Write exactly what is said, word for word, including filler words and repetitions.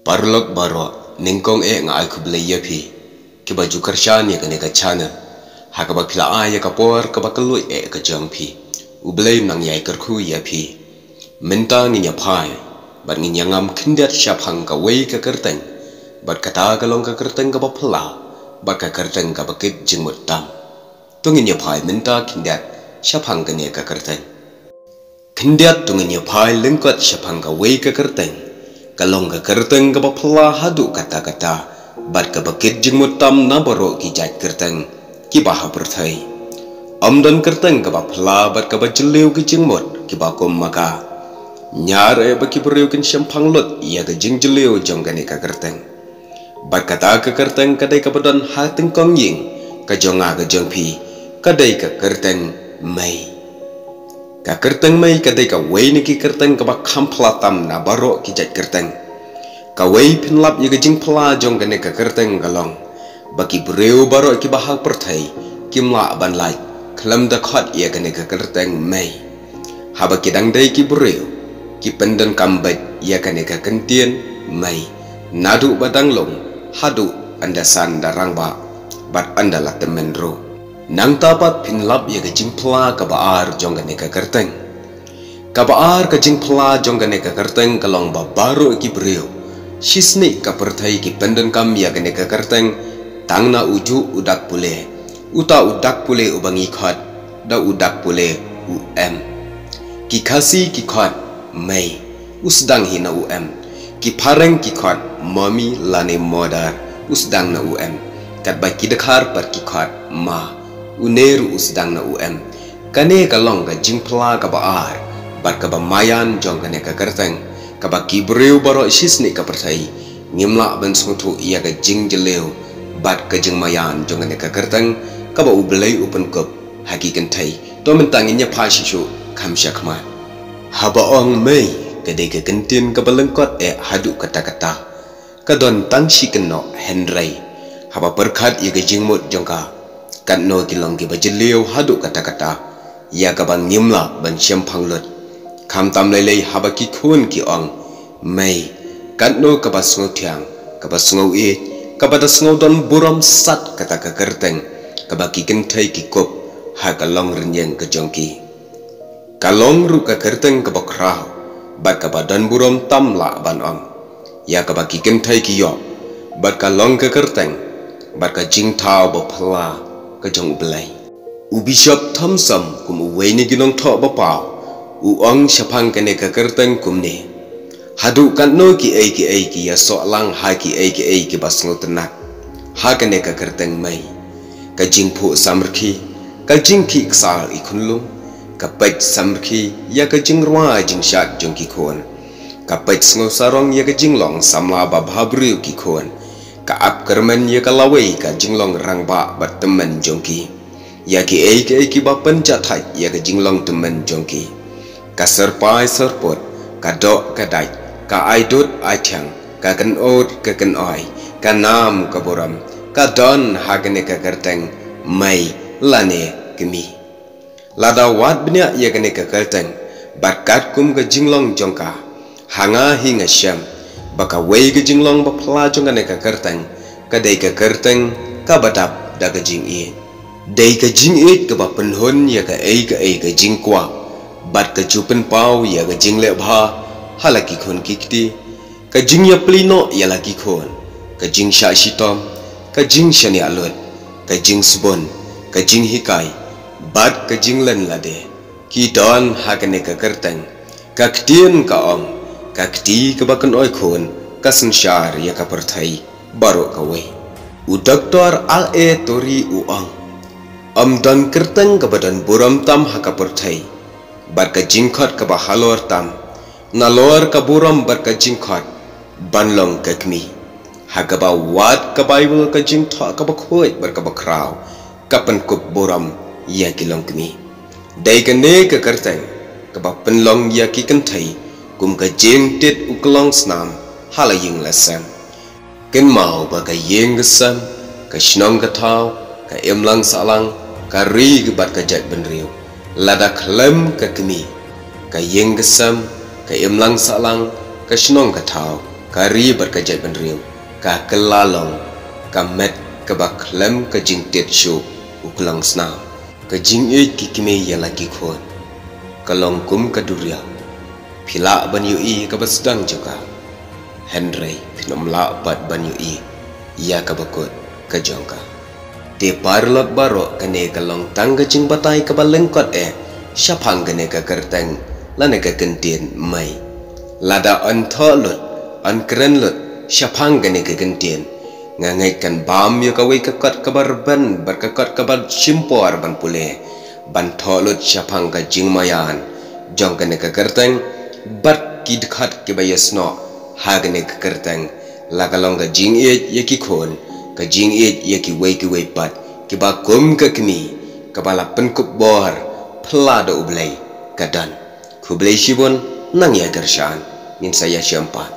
Paralok baroh, nyngkong eh nga ai khublei ïa phi kiba ju kyrshan ïa kane ka channel, ha kaba phi la ai ïa ka por kaba kylluid eh ka jong phi. U Blei un nang ïai kyrkhu ïa phi. Mynta ngin ïa phai bad ngin ïa ngam khyndiat shaphang kawei ka kyrteng, bad kata ka long ka kyrteng kaba phylla bad ka kyrteng kaba kit jingmut tam. To ngin ïa phai mynta khyndiat shaphang kane ka kyrteng. Khyndiat to ngin ïa phai lyngkot shaphang kawei ka kyrteng. Ka long ka kyrteng kaba phylla haduh katta katta bad kaba kit jingmut tam na baroh ki jait kyrteng kiba ha pyrthei. Ym don kyrteng kaba phylla bad kaba jylliew ki jingmut kiba kum ma ka. Ñiar eh ba ki briew kin shemphang lut ïa ka jingjylliew jong kane ka kyrteng. Bad kata ka kyrteng ka dei kaba don ha tyngkong ïing ka jong nga ka jong phi, ka dei ka kyrteng Mei. Ka kyrteng Mei ka dei kawei na ki kyrteng kaba kham phylla tam na baroh ki jait kyrteng. Kawei phin lap ïa ka jingphylla jong kane ka kyrteng ka long ba ki briew baroh kiba ha pyrthei kim lah ban lait khlem da khot ïa kane ka kyrteng Mei. Haba ki dang dei ki briew, ki pyndonkam beit ïa kane ka kyntien Mei, naduh ba dang lung haduh ynda san da rangbah bad ynda la tymmen ruh. Nangta pat phin lap ïa ka jingphylla kaba ar jong kane ka kyrteng. Kaba ar ka jingphylla jong kane ka kyrteng ka long ba baroh ki briew shisngi ka pyrthei ki pyndonkam ïa kane ka kyrteng tang na ujuh u dak pule, uta u dak pule uba ngi khot da u dak pule u M. Ki Khasi ki khot Mei, u sdang hi na u M. Ki Phareng ki khot Mommy lane Mother, u sdang na u M. Katba ki Dkhar pat ki khot Ma, une ruh u sdang na u M. Kane ka long ka jingphylla kaba ar bad kaba maïan jong kane ka kyrteng, kaba ki briew baroh shisngi ka pyrthei ngim lah ban sngewthuh ïa ka jingjylliew bad ka jingmaïan jong kane ka kyrteng kaba U Blei u pynkup ha ki kynthei. To mynta ngin ïa phai shisha kham shakhmat. Haba ong Mei, ka dei ka kyntien kaba lyngkot eh haduh katta katta. Ka don tang shi kynnoh, hynrei haba pyrkhat ïa ka jingmut jong ka, katno ki long kiba jylliew haduh katta katta, ïa kaba ngim lah ban shemphang lut. Khamtam lei lei haba ki khun ki ong Mei, katno kaba sngewthiang, kaba sngewieit, kaba da sngew don burom sat kata ka kyrteng kaba ki kynthei ki kup ha ka longrynïeng ka jong ki. Ka long ruh ka kyrteng kaba khraw bad kaba don burom tam lah ban ong ïa kaba ki kynthei ki ïoh, bad ka long ka kyrteng bad ka jingthaw ba phylla ka jong U Blei. U Bishop Thompson kum uwei na ki nongthoh ba paw, u ong shaphang kane ka kyrteng kumne: Haduh katno kiei kiei ki ïasoh lang ha kiei kiei kiba sngewtynnat ha kane ka kyrteng Mei. Ka jingphuh samrkhie, ka jingkhih ksar i khunlung, ka peit samrkhie ïa ka jingrwai jingshad jong ki khun, ka peit sngewsarong ïa ka jinglong samla babha briew ki khun, ka ap kyrmen ïa ka lawei ka jinglong rangbah bad tymmen jong ki, ïa kiei kiei kiba pynjahthait ïa ka jinglong tymmen jong ki. Ka syrpai syrput, ka doh ka dait, ka ai dud ai thiang, ka kynnoh ka kynnoh, ka nam ka burom, ka don ha kane ka kyrteng Mei lane Kmie. Lada wad bniah ïa kane ka kyrteng bad katkum ka jinglong jong ka, ha nga hi nga shem ba kawei ka jinglong ba phylla jong kane ka kyrteng ka dei ka kyrteng kaba dap da ka jingïeit. Dei ka jingïeit kaba pynhun ïa kaei kaei ka jingkwah bad ka ju pynpaw ïa ka jingleh bha ha la ki khun ki kti, ka jingïaplie noh ïa la ki khun, ka jingshah shitom, ka jingshaniah lut, ka jingsbun, ka jinghikai bad ka jinglen lade. Ki don ha kane ka kyrteng. Ka ktien ka ong, ka kti kaba kynnoh khun ka synshar ïa ka pyrthei baroh kawei. U Doktor R A Torrey u ong, ym don kyrteng kaba don burom tam ha ka pyrthei bad ka jingkhot kaba halor tam nalor ka burom bad ka jingkhot ban long ka kmie. Ha kaba wad ka Baibl, ka jingthoh kaba khuid bad kaba khraw ka pynkup burom ïa ki longkmie. Dei kane ka kyrteng kaba pynlong ïa ki kynthei kum ka jingtit u klong snam ha la ïing la sem. Kynmaw ba ka ïing ka sem, ka shnong ka thaw, ka imlang sahlang, ka ri bad ka jaitbynriew, lada khlem ka kmie, ka ïing ka sem, ka imlang sahlang, ka shnong ka thaw, Ka ri bad ka jaitbynriew ka kylla long ka met kaba khlem ka jingtied shuh u khlong snam. Ka jingïeit ki kmie ïa la ki khun ka long kum ka duriaw. Phi lah ban ïohi kaba sdang jong ka, hynrei phin ym lah pat ban ïohi ïa kaba kut ka jong ka. Te paralok baroh, kane ka long tang ka jingbatai kaba lyngkot eh shaphang kane ka kyrteng lane ka kyntien mei. Lada yn thoh lut, yn kren lut shaphang kane ka kyntien, nga ngeit kan bam ïa kawei ka kot kaba rben bad ka kot kaba shim por ban pule ban thoh lut shaphang ka jingmaïan jong kane ka kyrteng bad ki dkhot kiba ïasnoh ha kane ka kyrteng, la ka long ka jingïeit ïa ki khun, ka jingïeit ïa kiwei kiwei pat kiba kum ka kmie kaba la pynkup bor phylla da U Blei. Ka don. Khublei shibun, nang ïa kyrshan, ngin sa ïashem pat.